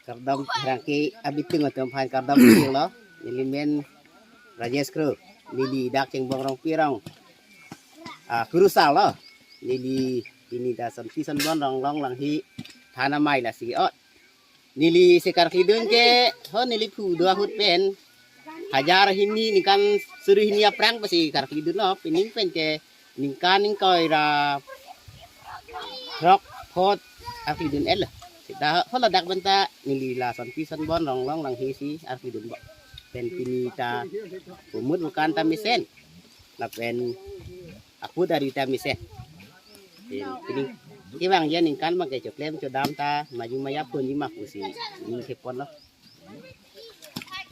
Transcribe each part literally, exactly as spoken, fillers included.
Kardom, rangke abitung atum aphan kardom kilo. Neli men Rajesh Kro, neli dak Chengbong Rongpi arong, ah, kurusar lo. Neli pini ta sonpi sonbon ronglong langhi than amei lasi ot. Neli si karklidun ke, ho neli phu do ahut pen hajar hini ningkan suri hini aphrang pensi karklidun lo, pining pen ke ningkan ingkoi ra throk phongo arklidun et lo. Seta ho ladak pen ta neli la sonpi sonbon ronglong langhi si arklidun bo. Pen pini ta pumut bukan ta mesen. Lapen aput ari ta mesen. Pen pini kevang ya ningkan abang ke choklem chodam ta maju maya ponji ma pusi ning kepon lo.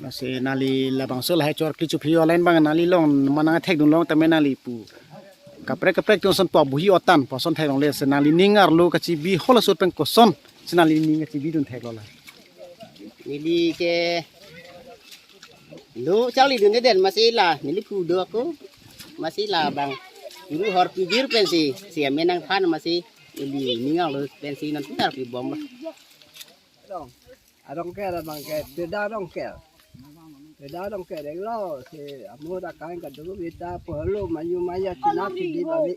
Lasi nangli labangso lahai chor kli chuphi online abang nangli long manang thekdun long tame nangli pu kaprek kaprek atum ason pu abuhi otan pu ason theklongle, si nangli ning arlo kachibi hol asut pen koson si nangli ning kachibidun theklo la? Neli ke lo charlidunde den, masi la neli phu do ako, masi labang guru hor pibir pensi si amen nangthan, masi neli ning arlo pensi non putar pibom lo. Arong, arong ke abang ke, peda arong ke. Peda arong ke deng lo, si amu da kain ka dulu kita polo maju maya cina pidi pavi.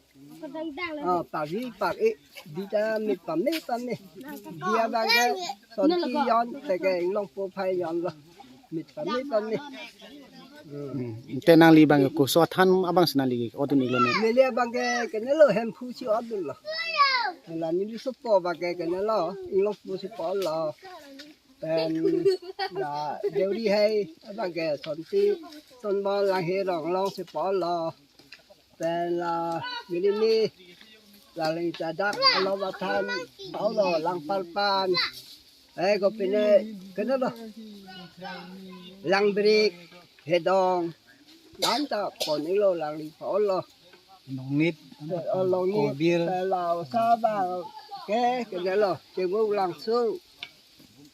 Oh, pavi pavi, di ta mit pame pame. Dia abang ke, sonti yon, teke inglong po phai yon lo. Mit pame pame. Hmm. Hmm. Te nangli abang ke koson athan abang si nangli odun iglone? Neli abang ke, kene lo Hemphu si odun lo. La neli sopo abang ke, kene lo, inglong po si po lo. Pen la deuri hai abang ke sonti sonbon langhi ronglong si po lo. Pen la neli ni la ling ta dak alo bathan, alo lang palpan. Eh, ko pine, kene lo. Langbrik, hedong. Dan ta pon ilo langli po lo. Longnit, oh, longnit, kobir. Pen la osa abang ke, kene lo, Chengbong Langso.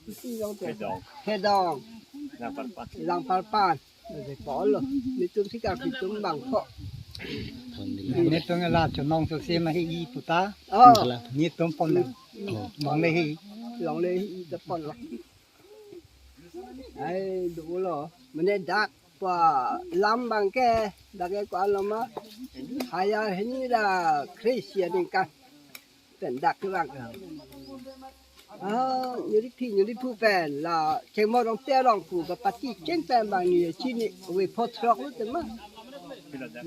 Isi long te. Hedong. Hedong. Lang palpan. Lang palpan. Neli po lo. Netum si karkli atum abang po. Netum la chonong so se ma hi i puta. Oh. Netum pon lo. Oh. Longle hi. Longle hi i ta pon lo. Ai, do lo. Mane dak pa lam abang ke, dak ke ko aloma. Hajar hini ra kre-isi aningkan. Pen dak ke abang. Ah, neli phi, neli phu pen la Chengbong Rongpi arong pu kapati cheng pen abang neli chini, ove pho throk lo tema.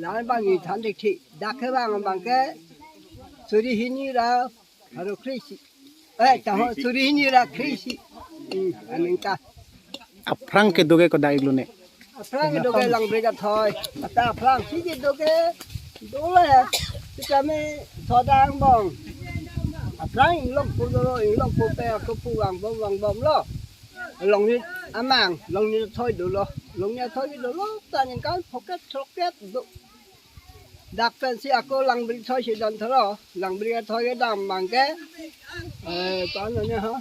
La abang neli than dik thi, dak ke abang abang ke suri hini ra pharo kre-isi. Eh, taho suri hini ra kre-isi. Hmm, aningkan. Aphrang kedo ke kodak iglone? Aphrang kedo ke Langbrik athoi. Ata aphrang si kedo ke dolo ya. Kita me sodang bong. Aphrang inglong po dolo, inglong po pen ako pu vangbom vangbom lo. Longnit amang, longnit athoi dolo. Longnit athoi dolo, ta aningkan phokep throkkep do. Dak pensi ako Langbrik athoi si don thalo, Langbrik athoi kedam abang ke. Eh, ko-an lo ne ha?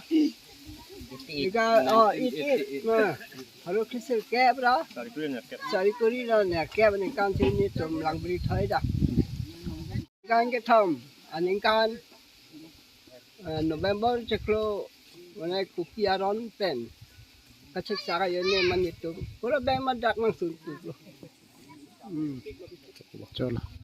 Ika, oh, it, it. Na, pharo kre-isi kep ra? Sari kuri nerkep. Sari kuri ra nerkep aningkan si netum Langbrik athoi dak. Aningkan kethom, aningkan, eh, November chiklo, mane kopi aron pen. Kachek saka yone man netum. Pura bang madak nangsun tu lo. Hmm. Cholo.